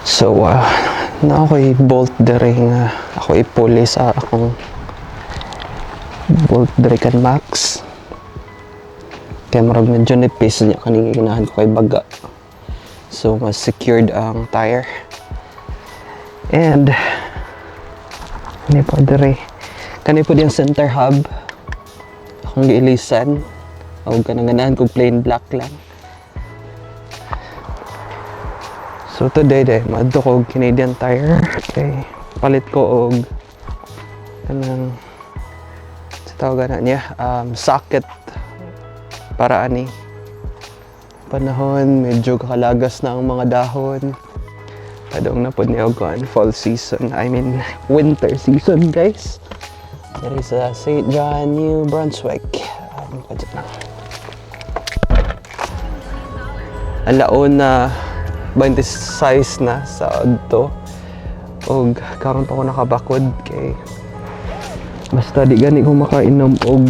So, naa ko'y bolt diri nga ako ipuli sa akong bolt diri kan Max. Kaya murag medyo nipis niya, kaning ginahan ko kay baga. So, mas secured ang tire. And, kani pa diri. Kani po yung center hub. Akong giilisan. O kanang ganahan kog plain black lang. So today day, maadto ko og Canadian Tire. Okay. Palit ko og kanang sa tawag na niya, socket para ani panahon medyo kakalagas na ang mga dahon. Padong na pod niya og kuan, fall season. I mean, winter season, guys. Diri sa St. John, New Brunswick. Kadya lang. Alaon na 26 na sa adto. Og karon pa ko nakabakod kay basta di gani ko makainom og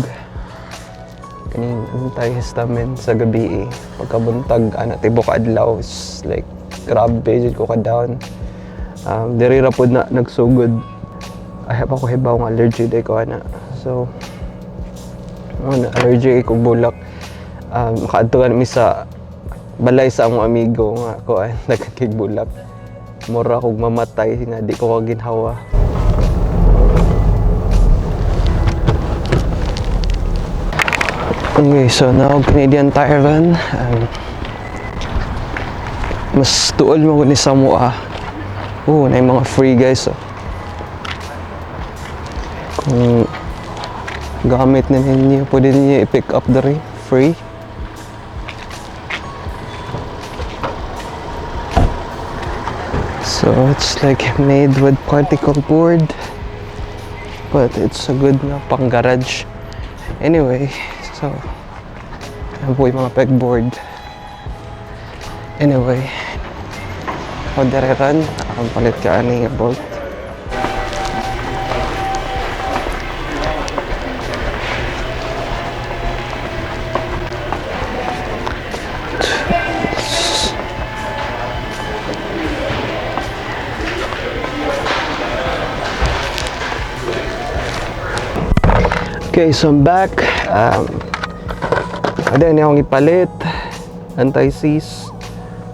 kaning antihistamine sa gabi eh. Pagkabuntag ana tibok adlaw is like grabe jud ko ka down. Diri ra pod na nagsugod. Ay pa ko hibaw nga allergy day ko ana. So ano, allergy ko bulak. Makaadto gani mi sa balay sa among amigo nga kuan nagkakig bulak. Mura kog mamatay nga di ko kaginhawa. Okay, so now Canadian Tire run. Mas tuol mo ni sa mua. Oh, na yung mga free, guys. Oh. Kung gamit na ninyo, pwede ninyo i-pick up diri free. So it's like made with particle board, but it's a good na pang garage. Anyway, so ayan po yung mga pegboard. Anyway, ako dere ron, akong palit ka ani nga bolt. Okay, so I'm back. Ada ni akong ipalit anti-seize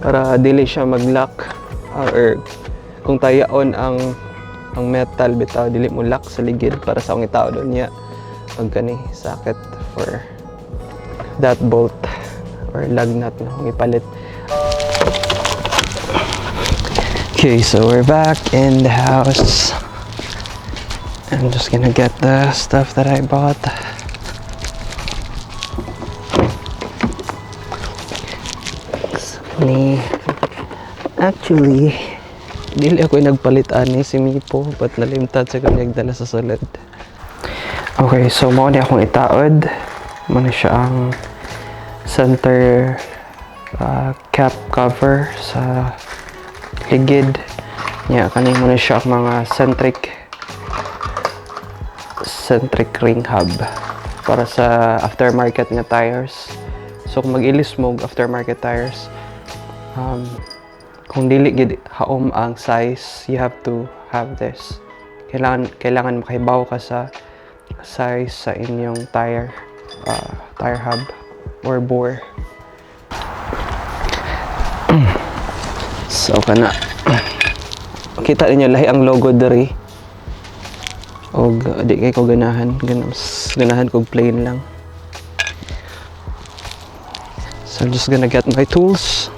para dili siya mag-lock or kung tayaon ang metal bitaw dili mo lock sa ligid para sa akong itao doon niya pag kani socket for that bolt or lug nut na akong ipalit. Okay, so we're back in the house. I'm just gonna get the stuff that I bought. Ni actually dili ako nagpalit ani si Mipo but nalimtad sa kanya dala sa sulod. Okay, so mao ni akong itaod. Mao ni siya ang center cap cover sa ligid. Nya kani mo ni siya ang mga centric ring hub para sa aftermarket nga tires. So kung mag-ilis mo og aftermarket tires, kung dili gid haom ang size, you have to have this. Kailangan makahibaw ka sa size sa inyong tire hub or bore. So kana kita ninyo lahi ang logo diri. Og di kay ko ganahan, mas ganahan kog plain lang. So I'm just gonna get my tools.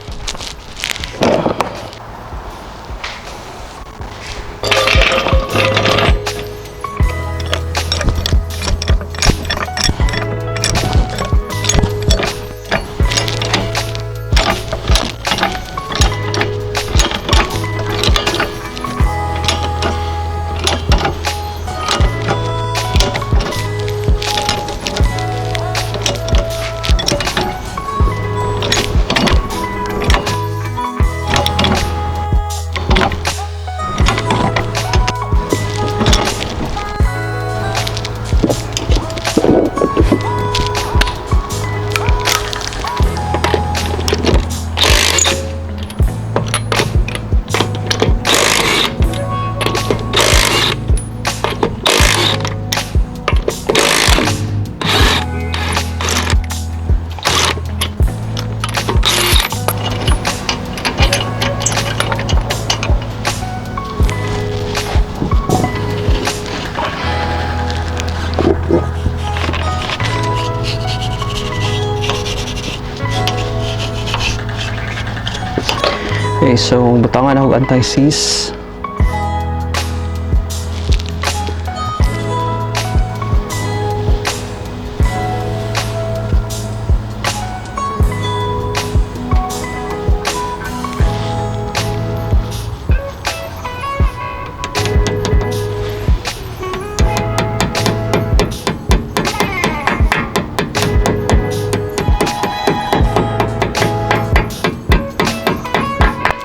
Okay, so butangan ako anti-seize.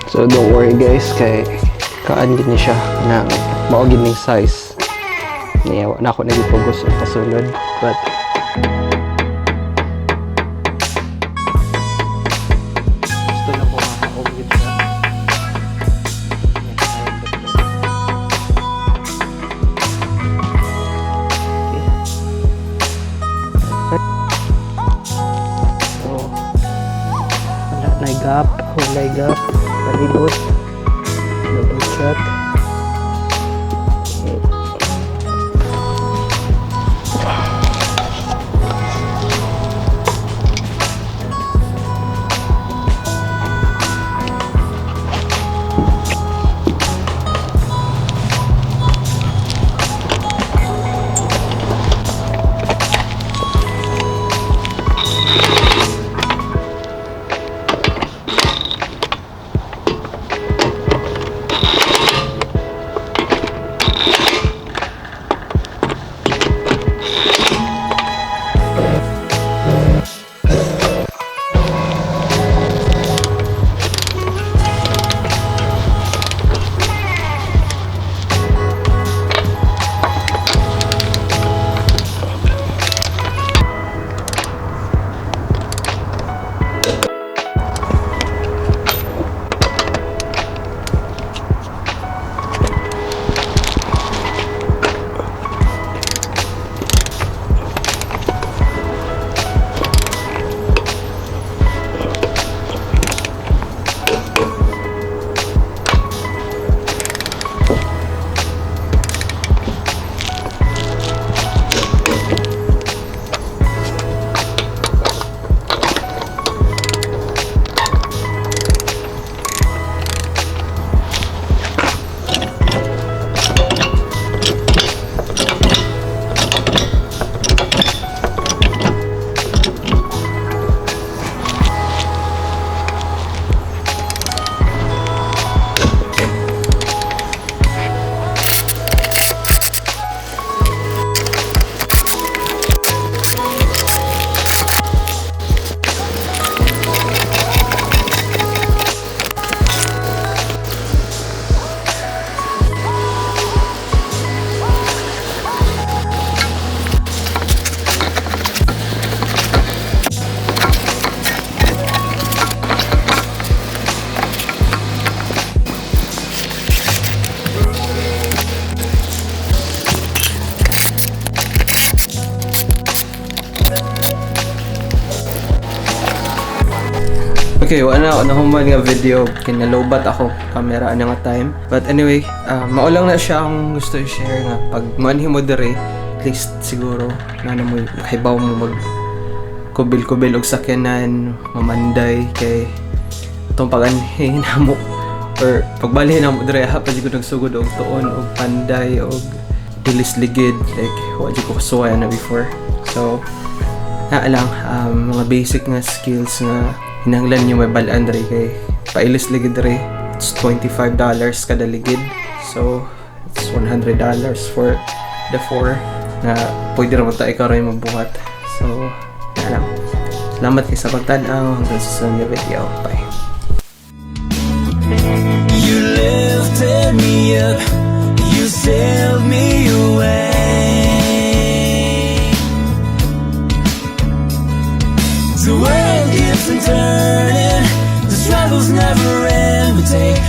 So don't worry, guys, kay kaan gini siya na mao gid ning size. Niya na ako nagipugos og pasulod, but gusto lang ko mahaog gid siya. Yan, ayun, tatlo. Okay. Perfect. So, wala na gap, wala gap. Palibot. Double check. Okay. Okay, wala na nahuman nga video. Kinalobat ako camera ana nga time. But anyway, mao lang na siya akong gusto i-share nga pag moanhi mo diri, at least siguro na na mo kahibaw mo mag kubil-kubil og sakyanan, mamanday kay atong pag-anhi namo or pagbalhin namo diri ha pa jud ko nagsugod og tuon og panday og dilis ligid, like wa jud ko kasuway na before. So, na lang mga basic nga skills nga hinahanglan nyo may balaan diri kay pailis ligid diri, it's $25 kada ligid, so it's $100 for the four na pwede ra mo ta ikaw ra yung mabuhat. So na lang, salamat kay sa pagtan-aw. Hanggang sa susunod nga video, bye. You lifted me up, you sailed me away. The world keeps on turning, the struggles never end. But take